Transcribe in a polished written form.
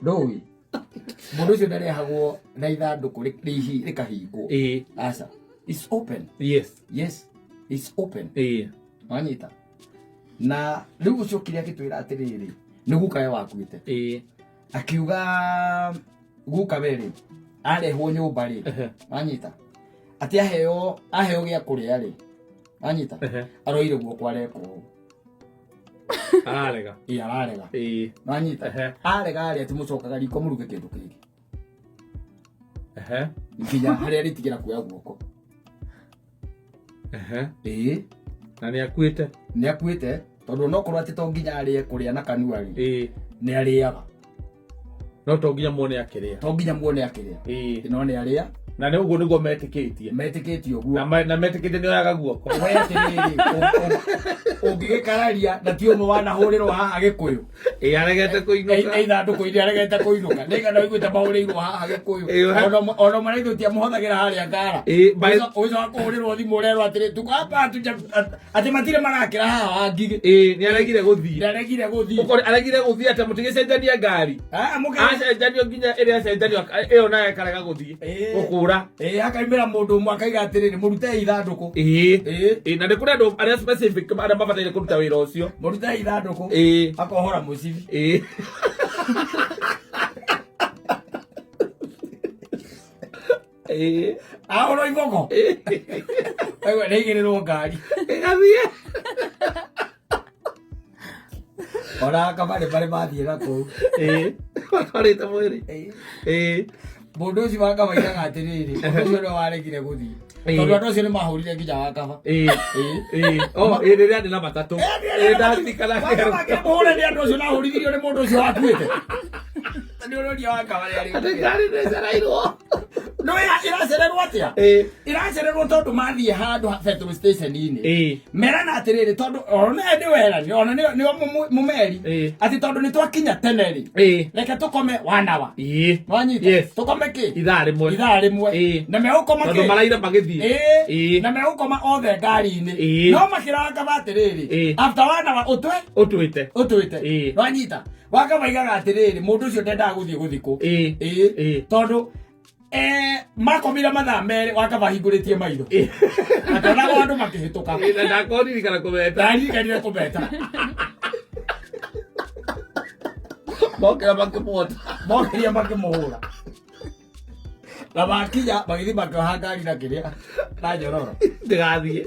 Ndũĩ mũndũ ũcio ndarehagwo na ithandũkũ rĩkahingwo. Aca, it's open. Yes, it's open. Wanyita? Na rĩu ũcio kĩrĩa akĩtwĩra atĩrĩrĩ, nĩ gukawe wakuĩte. Akiuga gukawe rĩ, arehwo nyũmba rĩ, wanyita, atĩ aheo gĩa kũrĩa rĩ, wanyita, aroire guoko areka ũũ. Ararega. Ĩ, ararega. Wanyita? Arega rĩ, atĩ mũcokaga riko mũruge kĩndũ kĩngĩ. Nginya harĩa rĩtigĩra kuoya guoko. Ĩĩ. Na nĩ akuĩte. Nĩ akuĩte, tondũ onokorwo atĩ to nginya arĩe kũrĩa na kanua rĩ, nĩ arĩaga. No to nginya muone akĩrĩa. To nginya muone akĩrĩa. No nĩ arĩa. Na nĩ ũguo nĩguo metĩkĩtie. Metĩkĩtie ũguo. Na metĩkĩtie nĩ oyaga guoko. We atĩrĩrĩ, ũngĩgĩkararia na ti ũmwe wanahũrĩrwo haha Gĩkũyũ. Ĩ, aregete kũinũka. Ĩ, ithandũkũ-inĩ aregete kũinũka. Nĩ ng'ano iguĩte mahũrĩirwo haha Gĩkũyũ. Ĩ, Ona ũmwe na ithuĩ tiamũhũthagĩra harĩa ngara. Ĩ, by- Ũgĩcoka kũhũrĩrwo thimũ ũrerwo atĩrĩ, tuko hapa atĩ matirĩ marakĩra haha wa ngigĩ. Ĩ, nĩ aregire gũthiĩ. Nĩ aregire gũthiĩ. Ũkore aregire gũthiĩ atĩ mũtigĩcenjania ngari. Ah, Acenjanio nginya ĩrĩa acenjanio ĩyo nayo ĩkarega gũthiĩ. Ĩ. Gũkũra. Ĩ, akaimĩra mũndũ ũmwe akaiga atĩrĩrĩ, mũrutei ithandũkũ. Ĩ. Ĩ. Ĩ, na nĩ kũrĩ andũ arĩa specific arĩa mabataire kũruta wĩra ũcio. Mũrutei ithandũkũ. Ĩ. Akohora mũcibi. Ĩ. Ĩ. Ahũrwo iboko. Aigua nĩaigĩrĩrwo ngari. Ĩgathiĩ. Ona kabarĩ marĩ mathiĩ na kũu. Ĩ. Matwarĩte mwĩrĩ. Ĩ. Mũndũ ũcio wa kaba aigaga atĩrĩrĩ, mũndũ ũcio nĩwe waregire gũthiĩ. Ĩ. Tondũ andũ acio nĩ mahũrire nginya wa kaba. Ĩ. Ĩ. Ĩ. Oh, ĩ rĩrĩa ndĩ na matatũ. Ĩ ndaririkana. Wakaba akĩmũhũra nĩ andũ acio nahũrithirio nĩ mũndũ ũcio wakuĩte. Nĩ ũroria wa kaba rĩarĩ. Atĩ ngari nĩcereirwo. No ĩracererwo atĩa? Ĩ. Ĩracererwo tondũ mathiĩ handũ petrol station-inĩ. Ĩ. Merana atĩrĩrĩ, tondũ ona nĩ werani, ona nĩ mũmeri. Ĩ. Atĩ tondũ nĩ twakinya tene rĩ. Ĩ. Reke tũkome one hour. Ĩ. Wanyita? Yes. Tũkome kĩ? Ithaa rĩmwe. Ithaa rĩmwe. Ĩ. Na megũkoma Tondũ kĩ? maraira magĩthiĩ. Ĩ. Ĩ. Na megũkoma othe ngari-inĩ. Ĩ. No makĩraga atĩrĩrĩ, Ĩ. after one hour ũtwe Ũtuĩte. ũtwĩte. Ĩ. Wanyita? Wakaba aigaga atĩrĩrĩ, mũndũ ũcio ndendaga gũthiĩ gũthikwo. Ĩ. Ĩ. Ĩ. Tondũ makomire mathaa 2 wakaba ahingũrĩtie maitho. Ĩ. Akĩonaga andũ makĩhĩtũka. Ĩ, na ndakoririkana kũmeta. Ndaririkanire kũmeta. Mokĩra makĩmuota. Mokĩria makĩmũhũra. Na makinya magĩthiĩ makĩoha ngari na kĩrĩa na nyororo. Ndĩgathiĩ.